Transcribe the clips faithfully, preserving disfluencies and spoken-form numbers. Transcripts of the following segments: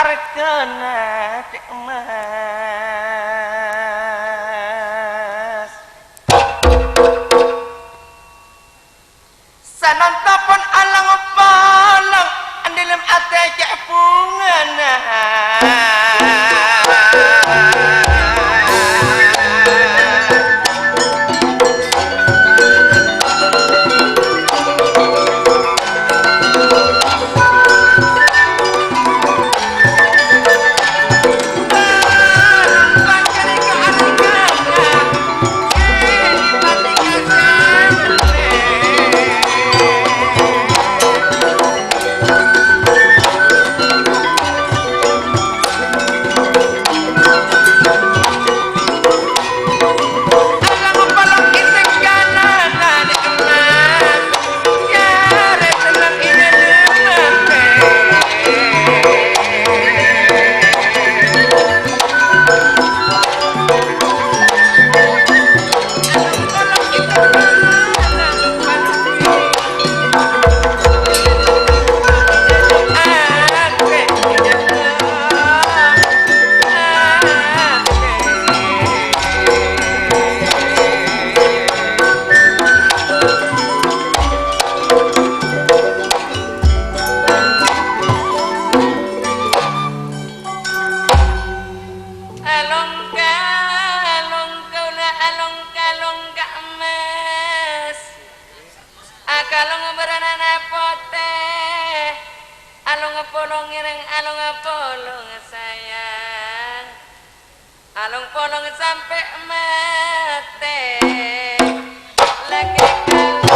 Argana Dhik Mas. Sanantapon along-polong, è dhâlem atè cè' bhungana. Alongka, alongka, kaulâ alongka, alongka emmas. Akalong bârâna potè. Along polong ngèrèng, along polong sayang. Along polong sampè' matè. Lakè kalong.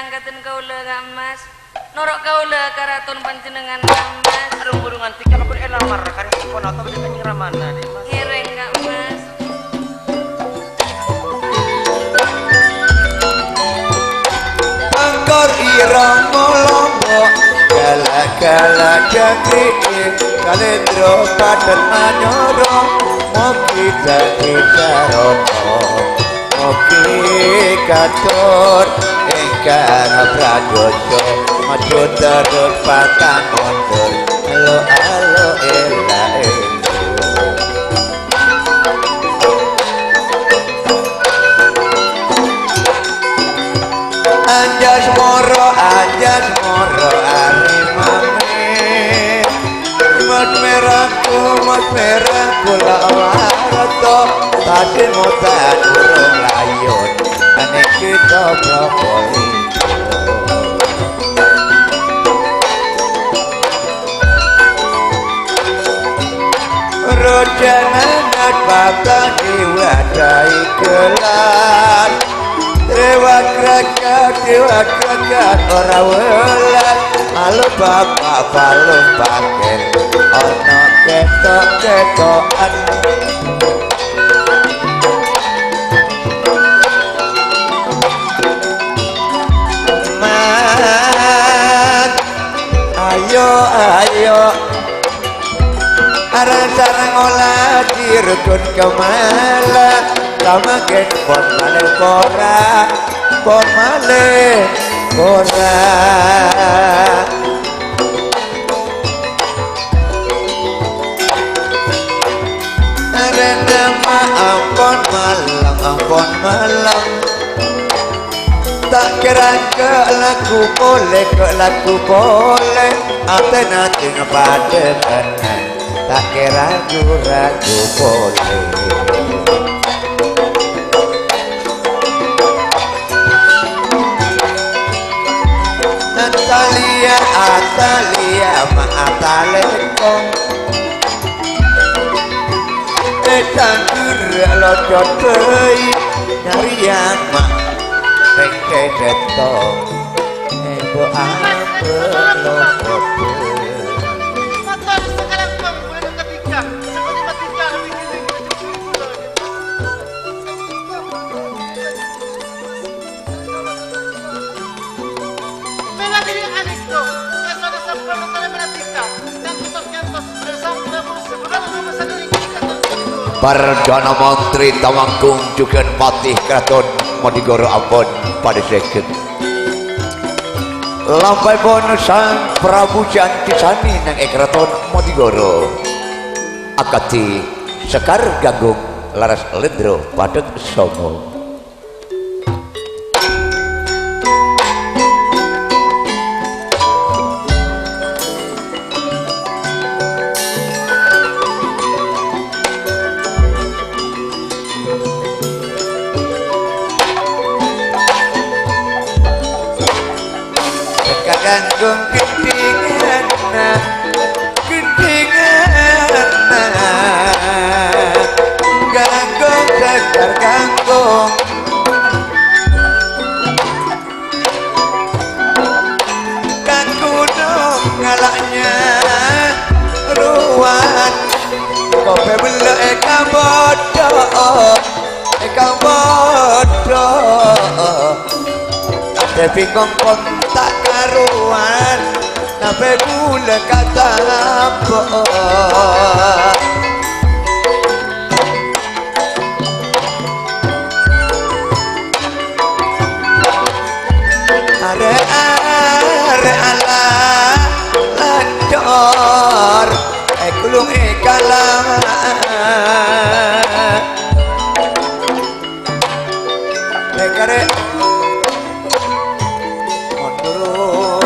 Angkaten kaulâ, Ka' Mas. Noro' kaulâ ka raton panjhennengngan, Ka' Mas. Adhu, buru nganti ka paggun èlamar, kan sèpon atau bâdâ kanyèng ramana, Dhi' Mas. Ngèrèng, Ka' Mas. Angkor ira ngolombo, gala-gala jangkri'i, kalendro padhât manyoro, mogi dhâddhi sarono, mogi kator èngkana pradosa, maju terus pantang mundur, alo-alo ela-ela. Anjas moro, anjas moro, arè mamè. Mat mèraku, mat mèraku la warato. Tadhimmo ta' durung layun, anèkè to propolis. Rojâna nat bata diwadahi gelar. Rewak rakat, rewak rakat ora welas. Malu bapa' palung pakèn, ana ketok-ketokan. Mat, ayo, ayo. Arang-sarang ola dirukun kemala, kamangkèn pon malè pora, pon malè pora. Arèna ma ampon malem, ampon malem. Ta' kèra kè' lagghu polè, kè' lagghu polè. Atèna tèng padâ bânna. Ta' kèra ragu-ragu polè. Atalia, Atalia, ma atalèkong. È tandur locot bhâi, nyarèya ma' pèngkè dèttong. Èmbu ampè locot bhâi. Motor sekarang, Bang, boleh tetap tiga. Seperti Mas Tiga, lebih gini. Perdana Menteri Temanggung jhughân Patih Keraton Madhigoro ampon padâ sèket. Lampahèpon Sang Prabu Jantèsani neng è Keraton Madhigoro. Akadhi Sekar Ganggung, laras lendro padhât songo. Ganggung gendhinganna, gendhinganna. Ganggung Sekar Ganggung. Ka gunong ngala'na rowan. Kopè bellâ è Kamboddhâ, è Kamboddhâ. Tapè bingong pon ta' karowan, tapè bulâ katabâ. Arè-arè ala lancor, è kulung è kala. Rè-karè. Mondhur.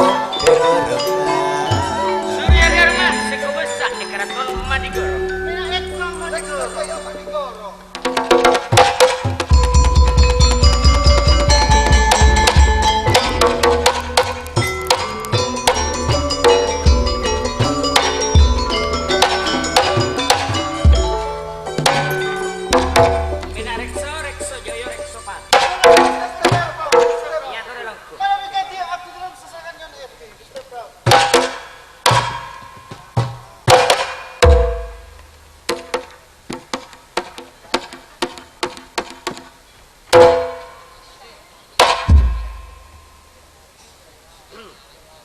Surya Dharma sè kobâsa è Keraton Madhigoro.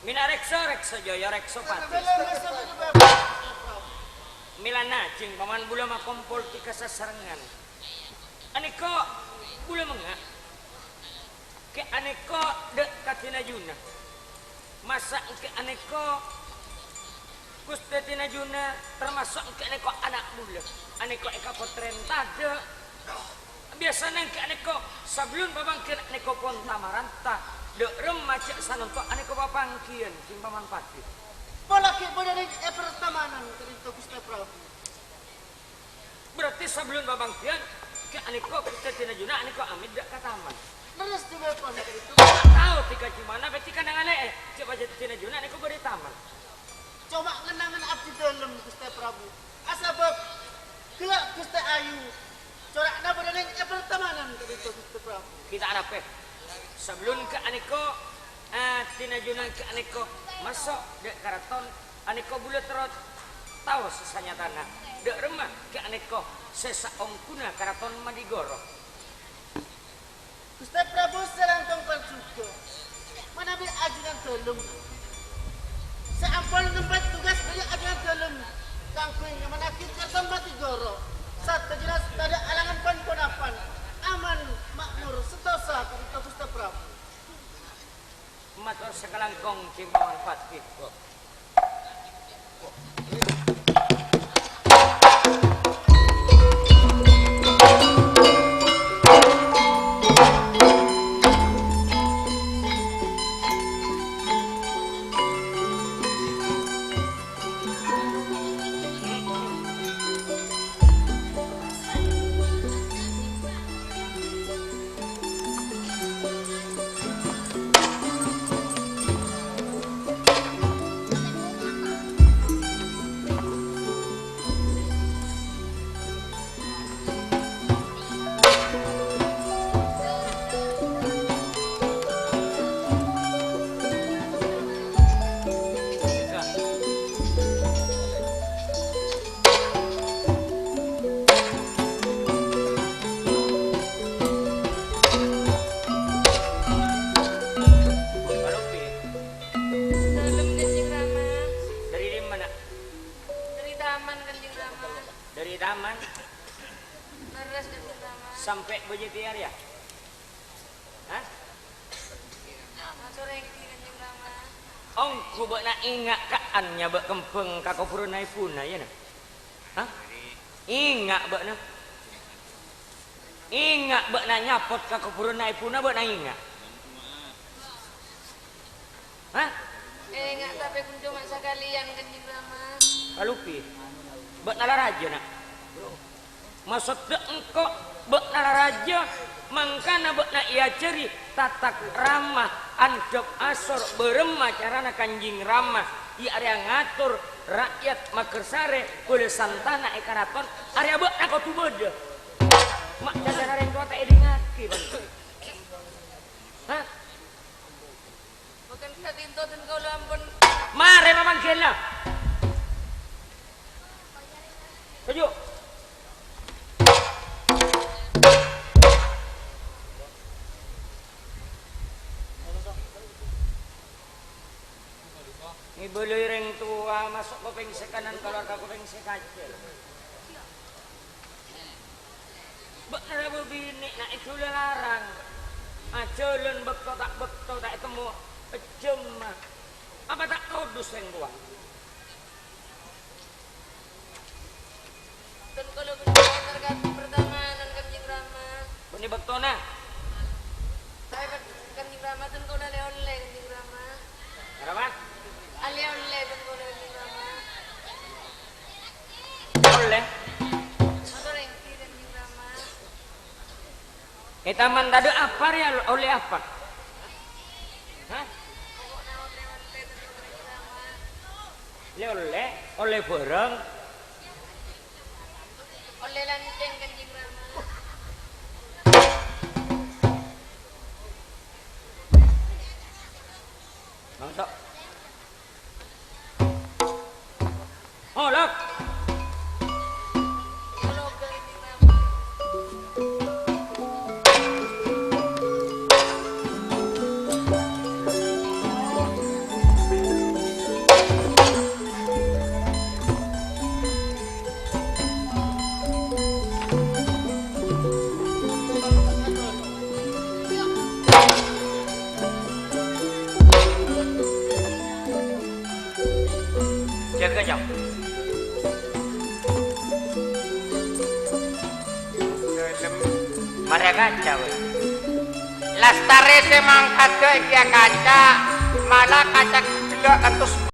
Mèla rèksa, rèksa jâya, rèksa patè. Mèlana, jhâng paman bulâ makompol è kasasarengngan. Anèka bulâ mengnga'. Kè anèka dâ' ka Dinajuna. Masa' kè anèka Ghustè Dinajuna tamaso' kè anèka ana' bulâ. Anèka èkapotrèn tadâ'. Biyasana kè anèka sabellun pamangghiyân anèka pon ta-maranta. Dâ' remma jhâ' sanonto anèka papangghiyân, jhâng paman patè. Polana bâdâ rèng èpartamanan ka'dinto Ghustè Prabu. Berarti sabellun pamangghiyân, kè anèka Ghustè Dinajuna anèka amèt dâ' ka taman. Lerres dhâbuèpon ka'dinto. Tao dhika jhimana, bâ' dhika nangalè'è, jhâ' pajhât Dinajuna anèka bâdâ è taman. Coma ngen-angen abdhi dâlem, Ghustè Prabu. Asabâb ghellâ' Ghustè Ayu, cora'na bâdâ neng è pertamanan ka'dinto, Ghustè Prabu. Ghi' ta' arapa. Sabellun kè anèka, eh, Dinajuna kè anèka maso' dâ' ka raton, anèka bulâ terro tao sè sanyatana. Dâ' remma kè anèka sè saongghuna ka raton Madigoro. Ghustè Prabu sè langkong parjhughâ, manabi ajunan dâlem. Sè ampon nempat tugas bâli ajunan dâlem kaangghuy ngamanaghi Kerta Matigoro. Sadhâjâna tadâ' alangan pon-ponapan, aman, makmur, sentosa ka'dinto Ghustè Prabu. Mator sakalangkong, Jhâng Paman Patè. Dâlem, Kanjeng Rama. Dâri dimma, Na'? Dâri taman, Kanjeng Rama. Dâri taman? Lerres, Kanjeng Rama. Sampè' bâjâ tèya rèya? Hah? Mator èngghi, Kanjeng Rama. Ongghu bâ'na enga' ka'an nyabâ' kembhâng ka kobhurânna èbhuna, iyâ, Na'? Hah? Enga' bâ'na? Enga' bâ'na nyapot ka kobhurânna èbhuna, bâ'na enga'? Hah? Enga', tapè ghun coma sakalèyan, Kanjeng Rama. Kalopè. Bâ'na la rajâ, Na'. Maksodda engko' bâ'na la rajâ, mangkana bâ'na èajhâri tata krama, andhâp asor, bârâmma carana Kanjeng Rama, iyâ arèya ngator ra'yat magersarè bâlâ santana è karaton, arèya bâ'na kodhu bâdâ. Ma' cacana rèng towa ta' èdingngaghi, Bang. Hah? Mangkana ka'dinto dân kaulâ ampon. Marè mamangghi'na. Toju'. Ngibâlâi rèng towa, maso' kopèng sè kanan, kalowar ka kopèng sè kacèl. Bâ'na la bâbinè', Na', èdhuli larang. Ajhâlân bâkto ta' bâkto, ta' ètemmo ejjhâmma. Apa ta' todus rèng towa? Dân kaulâ bânnè èparkadhi partamanan, Kanjeng Rama. Bânnè bâktona. Saè, Kanjeng Rama, dân kaulâ lè-ollè, Kanjeng Rama. Arapa? Alè-ollè dân kaulâ, Kanjeng Rama. Ollè? Mator èngghi, Kanjeng Rama. È taman tadâ' apa rèya, ollè apa? Hah? Lè-ollè, ollè bârâng. Ollè lancèng, Kanjeng Rama. Mangsa. Olok. Kaca, wè. Lastarè sè mangkada iyâ kaca, mala kaca ghellâ' kantos